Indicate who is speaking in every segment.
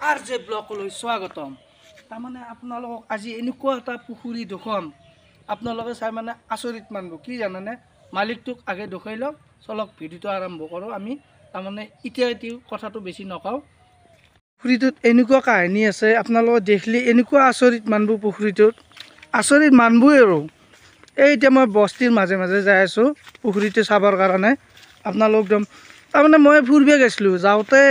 Speaker 1: R J ব্লকলৈ স্বাগতম। তাৰমানে আপোনালোকক আজি এনেকুৱা এটা পুখুৰী দেখুৱাম, আপোনালোকে চাই মানে আচৰিত মানিব। কি জানেনে, মালিকটোক আগে দেখুৱাই লওক। চলক ভিডিঅ'টো আৰম্ভ কৰোঁ আমি। তাৰমানে এতিয়া কথাটো বেছি নকওঁ। পুখুৰীটোত এনেকুৱা কাহিনী আছে, আপোনালোকে দেখিলে এনেকুৱা আচৰিত মানিব। পুখুৰীটোত আচৰিত মানবই আৰু। এই এতিয়া মই বস্তিৰ মাজে মাজে যাই আছোঁ পুখুৰীটো চাবৰ কাৰণে। আপোনালোক একদম তাৰমানে মই ফুৰিব গৈছিলোঁ, যাওঁতে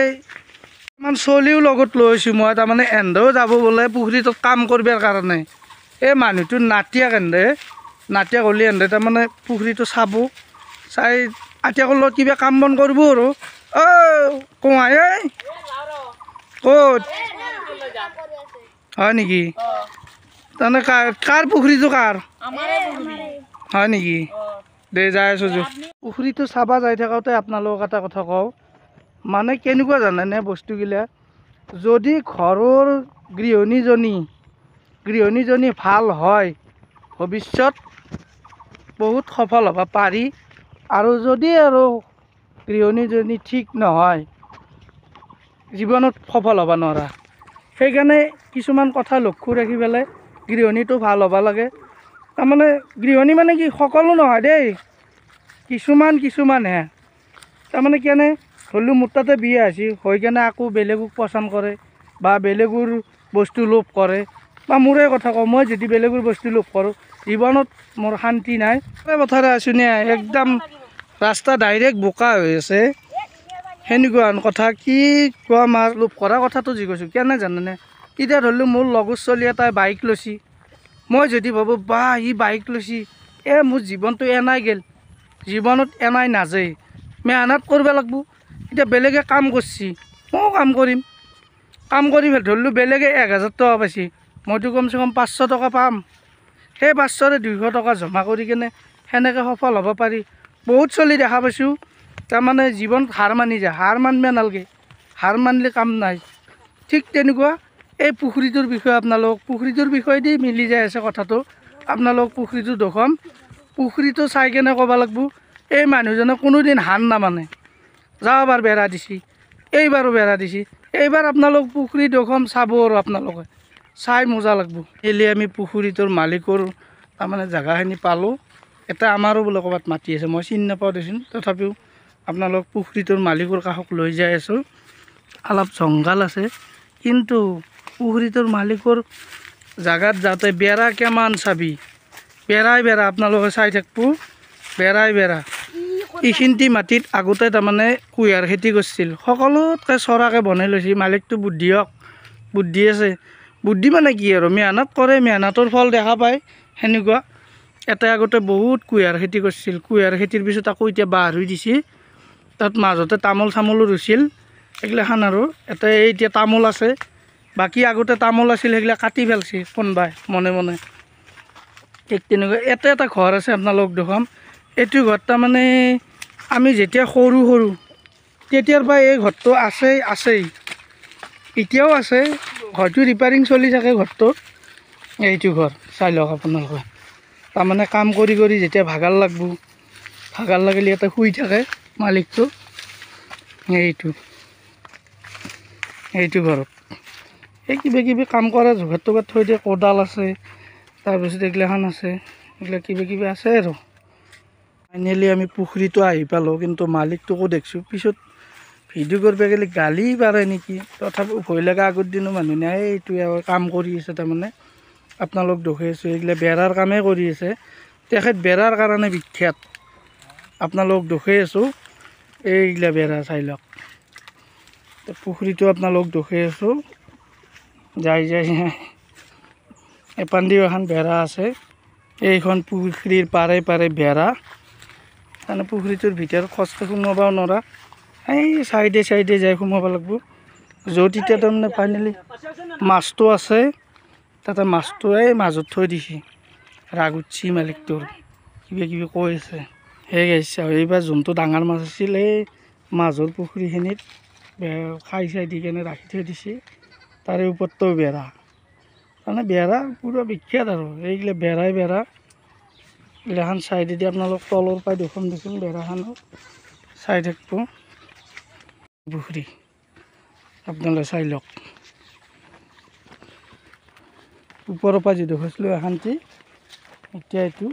Speaker 1: ইমান চলিও লগত লৈ আহিছোঁ মই। তাৰমানে এন্ধেও যাব বোলে পুখুৰীটোত কাম কৰিবৰ কাৰণে। এই মানুহটো নাটিয়াক এন্ধে, নাটিয়াক হ'লে এন্ধে তাৰমানে পুখুৰীটো চাব, চাই আটিয়াকৰ লগত কিবা কাম বন কৰিব আৰু। অ' কোৱা এই ক'ত হয় নেকি? তাৰমানে কাৰ কাৰ পুখুৰীটো কাৰ হয় নেকি? দে যাই আছোঁ। পুখুৰীটো চাবা যাই থাকোঁতে আপোনালোকক এটা কথা কওঁ, মানে কেনেকুৱা জানেনে বস্তুগিলা, যদি ঘৰৰ গৃহিণীজনী ভাল হয়, ভৱিষ্যত বহুত সফল হ'ব পাৰি। আৰু যদি আৰু গৃহিণীজনী ঠিক নহয়, জীৱনত সফল হ'ব নোৱাৰা। সেইকাৰণে কিছুমান কথা লক্ষ্য ৰাখি পেলাই গৃহিণীটো ভাল হ'ব লাগে। তাৰমানে গৃহিণী মানে কি সকলো নহয় দেই, কিছুমান কিছুমানহে। তাৰমানে কেনে ধৰিলোঁ মোৰ তাতে বিয়া হৈছে, হৈ কেনে আকৌ বেলেগক পচন্দ কৰে বা বেলেগৰ বস্তু লোভ কৰে, বা মোৰে কথা কওঁ, মই যদি বেলেগৰ বস্তু লোভ কৰোঁ, জীৱনত মোৰ শান্তি নাই। পথাৰে আছোঁ নে, একদম ৰাস্তা ডাইৰেক্ট বোকা হৈ আছে, সেনেকুৱা কথা কি কোৱা। মাৰ লোভ কৰা কথাটো যি কৈছোঁ, কেনে জানেনে, এতিয়া ধৰিলোঁ মোৰ লগৰ ছোৱালী এটাই বাইক লৈছি, মই যদি ভাবোঁ বা সি বাইক লৈছি, এ মোৰ জীৱনটো এনাই গ'ল, জীৱনত এনাই নাযায়, মেহনত কৰিব লাগিব। এতিয়া বেলেগে কাম কৰিছি, ময়ো কাম কৰিম। কাম কৰি ধৰিলোঁ বেলেগে 1000 টকা পাইছি, মইতো কমচে কম 500 টকা পাম। সেই 500ৰে 200 টকা জমা কৰি কেনে সেনেকৈ সফল হ'ব পাৰি। বহুত চলি দেখা পাইছোঁ, তাৰমানে জীৱনত হাৰ মানি যায়। হাৰ মানিব নালাগে, হাৰ মানিলে কাম নাই। ঠিক তেনেকুৱা এই পুখুৰীটোৰ বিষয়ে আপোনালোক, পুখুৰীটোৰ বিষয়ে দি মিলি যাই আছে কথাটো। আপোনালোক পুখুৰীটো দেখুৱাম, পুখুৰীটো চাই কেনে ক'ব লাগিব এই মানুহজনে কোনোদিন হাৰ নামানে। যোৱাবাৰ বেৰা দিছি, এইবাৰো বেৰা দিছি। এইবাৰ আপোনালোক পুখুৰী দেখুৱাম, চাব আৰু আপোনালোকে চাই মজা লাগব। এলি আমি পুখুৰীটোৰ মালিকৰ তাৰমানে জেগাখিনি পালোঁ। এটা আমাৰো বোলে ক'ৰবাত মাটি আছে, মই চিনি নাপাওঁ দেচোন, তথাপিও আপোনালোক পুখুৰীটোৰ মালিকৰ কাষক লৈ যাই আছোঁ। অলপ জংঘল আছে, কিন্তু পুখুৰীটোৰ মালিকৰ জেগাত যাওঁতে বেৰা কিমান চাবি, বেৰাই বেৰা, আপোনালোকে চাই থাকিব, বেৰাই বেৰা। এইখিনিতে মাটিত আগতে তাৰমানে কুঁহিয়াৰ খেতি কৰিছিল, সকলোতকৈ চৰাকৈ বনাই লৈছে। মালিকটো বুদ্ধিয়ক, বুদ্ধি আছে। বুদ্ধি মানে কি আৰু, মেহনত কৰে, মেহনতৰ ফল দেখা পায় সেনেকুৱা। এটা আগতে বহুত কুঁহিয়াৰ খেতি কৰিছিল, কুঁহিয়াৰ খেতিৰ পিছত আকৌ এতিয়া বাঁহ ৰুই দিছে। তাত মাজতে তামোল চামোলো ৰুইছিল এইগিলাখান। আৰু এটা এই এতিয়া তামোল আছে, বাকী আগতে তামোল আছিল সেইগিলা কাটি পেলছে কোনোবাই মনে মনে। ঠিক তেনেকুৱা এটা এটা ঘৰ আছে, আপোনালোক দেখুৱাম। এইটো ঘৰ তাৰমানে আমি যেতিয়া সৰু সৰু তেতিয়াৰ পৰা এই ঘৰটো আছেই, আছেই, এতিয়াও আছে। হয়তো ৰিপেয়াৰিং চলি থাকে ঘৰটো। এইটো ঘৰ চাই লওক আপোনালোকে। তাৰমানে কাম কৰি কৰি যেতিয়া ভাগাৰ লাগব, ভাগাৰ লাগিলে ইয়াতে শুই থাকে মালিকটো। এইটো এইটো ঘৰত এই কিবা কিবি কাম কৰা যোগাৰ তোগাৰ থৈ দিয়ে। কোদাল আছে, তাৰপিছত এইগিলাখান আছে, এইগিলা কিবা কিবি আছে আৰু। ফাইনেলি আমি পুখুৰীটো আহি পালোঁ, কিন্তু মালিকটোকো দেখিছোঁ। পিছত ভিডিঅ' কৰিব গ'লে গালি পাৰে নেকি, তথাপিও ভয় লগা আগৰ দিনো মানুহ নাই। এইটো কাম কৰি আছে, তাৰমানে আপোনালোক দেখুৱাই আছোঁ, এইগিলা বেৰাৰ কামেই কৰি আছে। তেখেত বেৰাৰ কাৰণে বিখ্যাত, আপোনালোক দেখুৱাই আছোঁ। এইগিলা বেৰা চাই লওক। পুখুৰীটো আপোনালোক দেখুৱাই আছোঁ। যাই যাই এপান্দিও এখন বেৰা আছে। এইখন পুখুৰীৰ পাৰে পাৰে বেৰা, তাৰমানে পুখুৰীটোৰ ভিতৰত খচকৈ সোমাবও নোৱাৰা, এই চাইডে চাইডে যাই সোমাব লাগিব। য'ত এতিয়া তাৰমানে ফাইনেলি মাছটো আছে, তাতে মাছটো এই মাজত থৈ দিছে। ৰাগ উঠছি মালিকটোৰ, কিবা কিবি কৈ আছে। সেই গাইছে এইবাৰ যোনটো ডাঙৰ মাছ আছিল এই মাজৰ পুখুৰীখিনিত খাই চাই দি কেনে ৰাখি থৈ দিছে। তাৰে ওপৰতো বেৰা, তাৰমানে বেৰা পূৰা বিখ্যাত আৰু। এইগিলা বেৰাই বেৰা, এইগিলাখান চাইডেদি আপোনালোক তলৰ পৰাই দেখোন দেখোন বেৰাখানো চাই থাকিব। পুখুৰী আপোনালোকে চাই লওক। ওপৰৰ পৰা যি দেখুৱাইছিলোঁ এখানটি, এতিয়া এইটো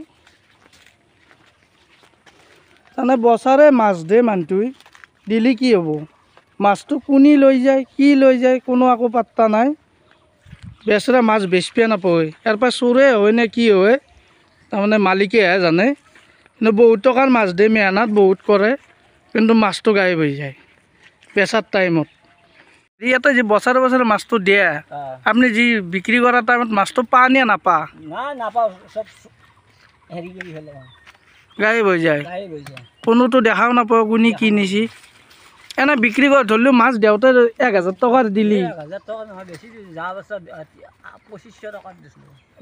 Speaker 1: তাৰমানে বছৰে মাছ দে মানুহটোৱে দিলে কি হ'ব, মাছটো কোনি লৈ যায় কি লৈ যায় কোনো একো পাত্তা নাই। বেচৰা মাছ বেচিব নাপায়, ইয়াৰ পৰা চোৰে হয় নে কি হয় তাৰমানে মালিকেহে জানে। কিন্তু বহুত টকাৰ মাছ দিয়ে, মেহনত বহুত কৰে, কিন্তু মাছটো গায়ব হৈ যায় বেচাৰ টাইমত। ইয়াতে যি বছৰে বছৰে মাছটো দিয়ে, আপুনি যি বিক্ৰী কৰা টাইমত মাছটো পা নে নাপা? গায়ব হৈ যায়, কোনোতো দেখাও নাপাওঁ কোনে কি নিছি। এনে বিক্ৰী কৰি ধৰিলোঁ মাছ দেওঁতে 1000 টকাৰ দিলি,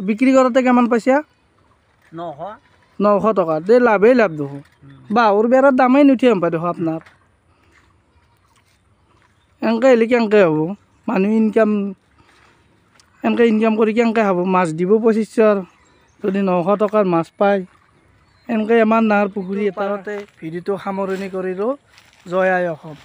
Speaker 1: বিক্ৰী কৰোঁতে কিমান পাইছা? 900 টকা। দে লাভেই লাভ দেখোন, বাঁহৰ বেৰাৰ দামেই নুঠে পাই দেখোন আপোনাৰ। এনেকৈ হ'লে কেনেকৈ হ'ব মানুহ ইনকাম, এনেকৈ ইনকাম কৰি কেনেকৈ খাব? মাছ দিব 2500, যদি 900 টকাৰ মাছ পায়। এনেকৈ আমাৰ নাহৰ পুখুৰী এটাতে ভিডিঅ'টো সামৰণি কৰিলোঁ। জয় আই অসম।